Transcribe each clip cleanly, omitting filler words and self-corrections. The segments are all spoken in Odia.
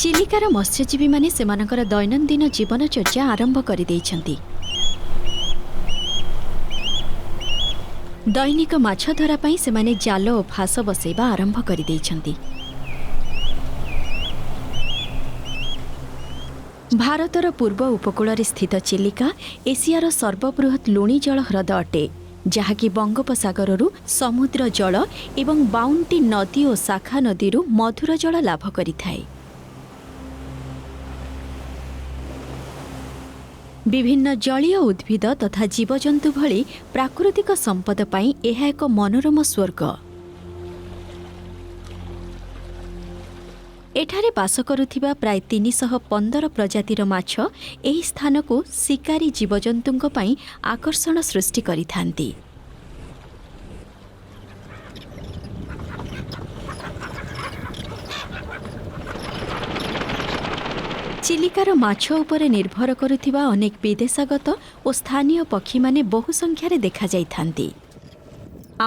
ଚିଲିକାର ମତ୍ସ୍ୟଜୀବୀମାନେ ସେମାନଙ୍କର ଦୈନନ୍ଦିନ ଜୀବନଚର୍ଯ୍ୟା ଆରମ୍ଭ କରିଦେଇଛନ୍ତି। ଦୈନିକ ମାଛ ଧରା ପାଇଁ ସେମାନେ ଜାଲ ଓ ଫାସ ବସେଇବା ଆରମ୍ଭ କରିଦେଇଛନ୍ତି। ଭାରତର ପୂର୍ବ ଉପକୂଳରେ ସ୍ଥିତ ଚିଲିକା ଏସିଆର ସର୍ବବୃହତ୍ ଲୁଣି ଜଳ ହ୍ରଦ ଅଟେ, ଯାହାକି ବଙ୍ଗୋପସାଗରରୁ ସମୁଦ୍ର ଜଳ ଏବଂ 52ଟି ନଦୀ ଓ ଶାଖା ନଦୀରୁ ମଧୁର ଜଳ ଲାଭ କରିଥାଏ। ବିଭିନ୍ନ ଜଳୀୟ ଉଦ୍ଭିଦ ତଥା ଜୀବଜନ୍ତୁ ଭଳି ପ୍ରାକୃତିକ ସମ୍ପଦ ପାଇଁ ଏହା ଏକ ମନୋରମ ସ୍ୱର୍ଗ। ଏଠାରେ ବାସ କରୁଥିବା ପ୍ରାୟ 315 ପ୍ରଜାତିର ମାଛ ଏହି ସ୍ଥାନକୁ ଶିକାରୀ ଜୀବଜନ୍ତୁଙ୍କ ପାଇଁ ଆକର୍ଷଣ ସୃଷ୍ଟି କରିଥାନ୍ତି। ଚିଲିକାର ମାଛ ଉପରେ ନିର୍ଭର କରୁଥିବା ଅନେକ ବିଦେଶାଗତ ଓ ସ୍ଥାନୀୟ ପକ୍ଷୀମାନେ ବହୁ ସଂଖ୍ୟାରେ ଦେଖାଯାଇଥାନ୍ତି।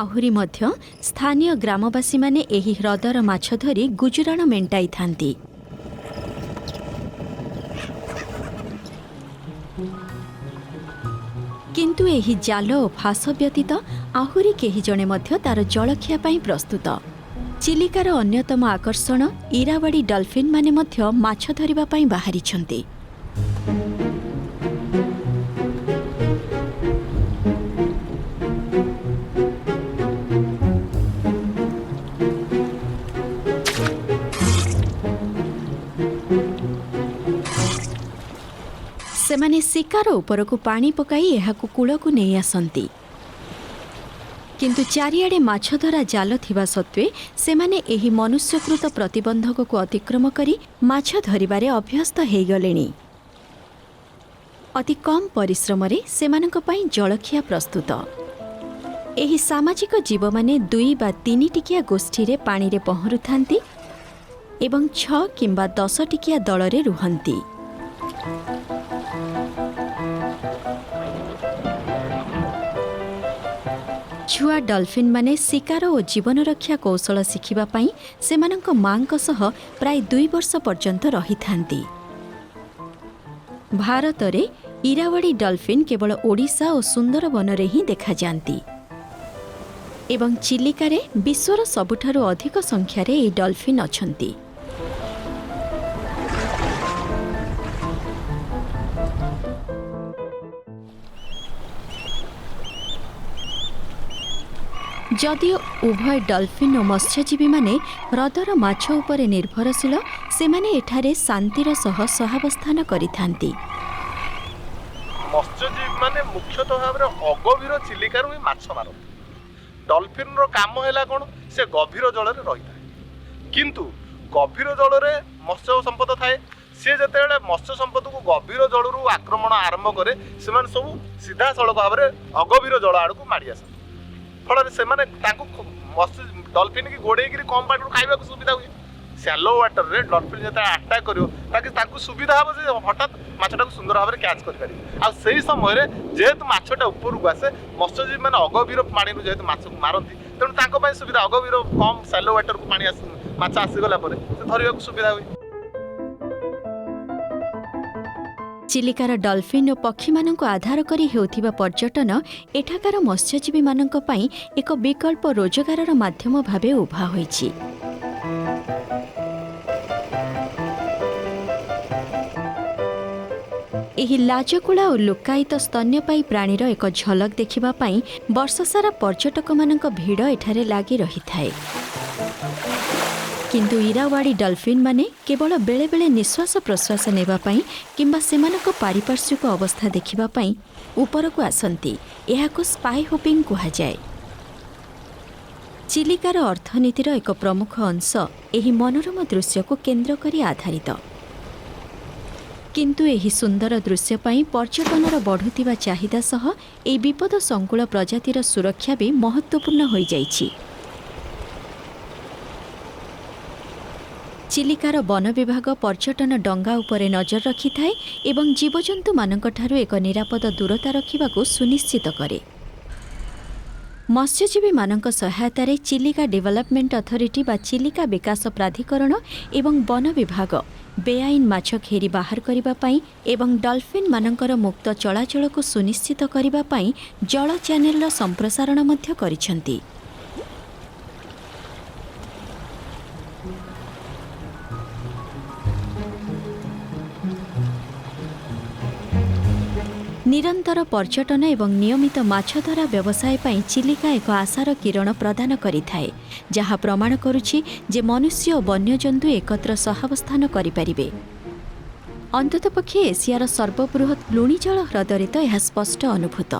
ଆହୁରି ମଧ୍ୟ ସ୍ଥାନୀୟ ଗ୍ରାମବାସୀମାନେ ଏହି ହ୍ରଦର ମାଛ ଧରି ଗୁଜୁରାଣ ମେଣ୍ଟାଇଥାନ୍ତି। କିନ୍ତୁ ଏହି ଜାଲ ଓ ଫାସ ବ୍ୟତୀତ ଆହୁରି କେହି ଜଣେ ମଧ୍ୟ ତାର ଜଳଖିଆ ପାଇଁ ପ୍ରସ୍ତୁତ। ଚିଲିକାର ଅନ୍ୟତମ ଆକର୍ଷଣ ଇରାୱାଡ଼ି ଡଲଫିନ୍ମାନେ ମଧ୍ୟ ମାଛ ଧରିବା ପାଇଁ ବାହାରିଛନ୍ତି। ସେମାନେ ଶିକାର ଉପରକୁ ପାଣି ପକାଇ ଏହାକୁ କୂଳକୁ ନେଇ ଆସନ୍ତି। କିନ୍ତୁ ଚାରିଆଡ଼େ ମାଛଧରା ଜାଲ ଥିବା ସତ୍ତ୍ୱେ ସେମାନେ ଏହି ମନୁଷ୍ୟକୃତ ପ୍ରତିବନ୍ଧକକୁ ଅତିକ୍ରମ କରି ମାଛ ଧରିବାରେ ଅଭ୍ୟସ୍ତ ହେଇଗଲେଣି। ଅତି କମ୍ ପରିଶ୍ରମରେ ସେମାନଙ୍କ ପାଇଁ ଜଳଖିଆ ପ୍ରସ୍ତୁତ। ଏହି ସାମାଜିକ ଜୀବମାନେ 2 ବା 3 ଟିକିଆ ଗୋଷ୍ଠୀରେ ପାଣିରେ ପହଁରୁଥାନ୍ତି ଏବଂ 6 କିମ୍ବା 10 ଟିକିଆ ଦଳରେ ରୁହନ୍ତି। ଛୁଆ ଡଲଫିନ୍ମାନେ ଶିକାର ଓ ଜୀବନରକ୍ଷା କୌଶଳ ଶିଖିବା ପାଇଁ ସେମାନଙ୍କ ମାଙ୍କ ସହ ପ୍ରାୟ 2 ବର୍ଷ ପର୍ଯ୍ୟନ୍ତ ରହିଥାନ୍ତି। ଭାରତରେ ଇରାୱାଡ଼ି ଡଲଫିନ୍ କେବଳ ଓଡ଼ିଶା ଓ ସୁନ୍ଦରବନରେ ହିଁ ଦେଖାଯାଆନ୍ତି ଏବଂ ଚିଲିକାରେ ବିଶ୍ୱର ସବୁଠାରୁ ଅଧିକ ସଂଖ୍ୟାରେ ଏହି ଡଲଫିନ୍ ଅଛନ୍ତି। ଯଦିଓ ଉଭୟ ଡଲଫିନ୍ ଓ ମତ୍ସ୍ୟଜୀବୀମାନେ ହ୍ରଦର ମାଛ ଉପରେ ନିର୍ଭରଶୀଳ, ସେମାନେ ଏଠାରେ ଶାନ୍ତିର ସହ ସହାବସ୍ଥାନ କରିଥାନ୍ତି। ମତ୍ସ୍ୟଜୀବୀମାନେ ମୁଖ୍ୟତଃ ଭାବରେ ଅଗଭୀର ଚିଲିକାରୁ ହିଁ ମାଛ ମାରନ୍ତି। ଡଲଫିନ୍ର କାମ ହେଲା କ'ଣ, ସେ ଗଭୀର ଜଳରେ ରହିଥାଏ। କିନ୍ତୁ ଗଭୀର ଜଳରେ ମତ୍ସ୍ୟ ସମ୍ପଦ ଥାଏ। ସିଏ ଯେତେବେଳେ ମତ୍ସ୍ୟ ସମ୍ପଦକୁ ଗଭୀର ଜଳରୁ ଆକ୍ରମଣ ଆରମ୍ଭ କରେ, ସେମାନେ ସବୁ ସିଧାସଳଖ ଭାବରେ ଅଗଭୀର ଜଳ ଆଡ଼କୁ ମାଡ଼ି ଆସନ୍ତି। ଫଳରେ ସେମାନେ ତାଙ୍କୁ ମତ୍ସ୍ୟ ଡଲଫିନ୍ କି ଗୋଡ଼େଇକିରି କମ୍ ପାଣିରୁ ଖାଇବାକୁ ସୁବିଧା ହୁଏ। ସ୍ୟାଲୋ ୱାଟରରେ ଡଲଫିନ୍ ଯେତେବେଳେ ଆଟାକ୍ କରିବ, ତାକୁ ସୁବିଧା ହେବ ଯେ ହଠାତ୍ ମାଛଟାକୁ ସୁନ୍ଦର ଭାବରେ କ୍ୟାଚ୍ କରିପାରିବେ। ଆଉ ସେଇ ସମୟରେ ଯେହେତୁ ମାଛଟା ଉପରକୁ ଆସେ, ମତ୍ସ୍ୟଜୀବୀମାନେ ଅଗଭୀର ପାଣିରୁ ଯେହେତୁ ମାଛକୁ ମାରନ୍ତି, ତେଣୁ ତାଙ୍କ ପାଇଁ ସୁବିଧା। ଅଗଭୀର କମ୍ ସ୍ୟାଲୋ ୱାଟରକୁ ପାଣି ଆସି ମାଛ ଆସିଗଲା ପରେ ସେ ଧରିବାକୁ ସୁବିଧା ହୁଏ। ଚିଲିକାର ଡଲଫିନ୍ ଓ ପକ୍ଷୀମାନଙ୍କୁ ଆଧାର କରି ହେଉଥିବା ପର୍ଯ୍ୟଟନ ଏଠାକାର ମତ୍ସ୍ୟଜୀବୀମାନଙ୍କ ପାଇଁ ଏକ ବିକଳ୍ପ ରୋଜଗାରର ମାଧ୍ୟମ ଭାବେ ଉଭା ହୋଇଛି। ଏହି ଲାଜକୁଳା ଓ ଲୁକ୍କାୟିତ ସ୍ତନ୍ୟପାୟୀ ପ୍ରାଣୀର ଏକ ଝଲକ ଦେଖିବା ପାଇଁ ବର୍ଷସାରା ପର୍ଯ୍ୟଟକମାନଙ୍କ ଭିଡ଼ ଏଠାରେ ଲାଗି ରହିଥାଏ। କିନ୍ତୁ ଇରାୱାଡ଼ି ଡଲଫିନ୍ମାନେ କେବଳ ବେଳେବେଳେ ନିଶ୍ୱାସ ପ୍ରଶ୍ୱାସ ନେବା ପାଇଁ କିମ୍ବା ସେମାନଙ୍କ ପାରିପାର୍ଶ୍ୱିକ ଅବସ୍ଥା ଦେଖିବା ପାଇଁ ଉପରକୁ ଆସନ୍ତି। ଏହାକୁ ସ୍ପାଇ ହୋପିଂ କୁହାଯାଏ। ଚିଲିକାର ଅର୍ଥନୀତିର ଏକ ପ୍ରମୁଖ ଅଂଶ ଏହି ମନୋରମ ଦୃଶ୍ୟକୁ କେନ୍ଦ୍ର କରି ଆଧାରିତ। କିନ୍ତୁ ଏହି ସୁନ୍ଦର ଦୃଶ୍ୟ ପାଇଁ ପର୍ଯ୍ୟଟନର ବଢ଼ୁଥିବା ଚାହିଦା ସହ ଏହି ବିପଦ ସଂକୁଳ ପ୍ରଜାତିର ସୁରକ୍ଷା ବି ମହତ୍ତ୍ୱପୂର୍ଣ୍ଣ ହୋଇଯାଇଛି। ଚିଲିକାର ବନ ବିଭାଗ ପର୍ଯ୍ୟଟନ ଡଙ୍ଗା ଉପରେ ନଜର ରଖିଥାଏ ଏବଂ ଜୀବଜନ୍ତୁମାନଙ୍କଠାରୁ ଏକ ନିରାପଦ ଦୂରତା ରଖିବାକୁ ସୁନିଶ୍ଚିତ କରେ। ମତ୍ସ୍ୟଜୀବୀମାନଙ୍କ ସହାୟତାରେ ଚିଲିକା ଡେଭଲପମେଣ୍ଟ ଅଥରିଟି ବା ଚିଲିକା ବିକାଶ ପ୍ରାଧିକରଣ ଏବଂ ବନ ବିଭାଗ ବେଆଇନ ମାଛ ଘେରି ବାହାର କରିବା ପାଇଁ ଏବଂ ଡଲଫିନ୍ମାନଙ୍କର ମୁକ୍ତ ଚଳାଚଳକୁ ସୁନିଶ୍ଚିତ କରିବା ପାଇଁ ଜଳ ଚ୍ୟାନେଲର ସମ୍ପ୍ରସାରଣ ମଧ୍ୟ କରିଛନ୍ତି। ନିରନ୍ତର ପର୍ଯ୍ୟଟନ ଏବଂ ନିୟମିତ ମାଛଧରା ବ୍ୟବସାୟ ପାଇଁ ଚିଲିକା ଏକ ଆଶାର କିରଣ ପ୍ରଦାନ କରିଥାଏ, ଯାହା ପ୍ରମାଣ କରୁଛି ଯେ ମନୁଷ୍ୟ ଓ ବନ୍ୟଜନ୍ତୁ ଏକତ୍ର ସହାବସ୍ଥାନ କରିପାରିବେ। ଅନ୍ତତଃପକ୍ଷେ ଏସିଆର ସର୍ବବୃହତ୍ ଲୁଣିଜଳ ହ୍ରଦରେ ତ ଏହା ସ୍ପଷ୍ଟ ଅନୁଭୂତ।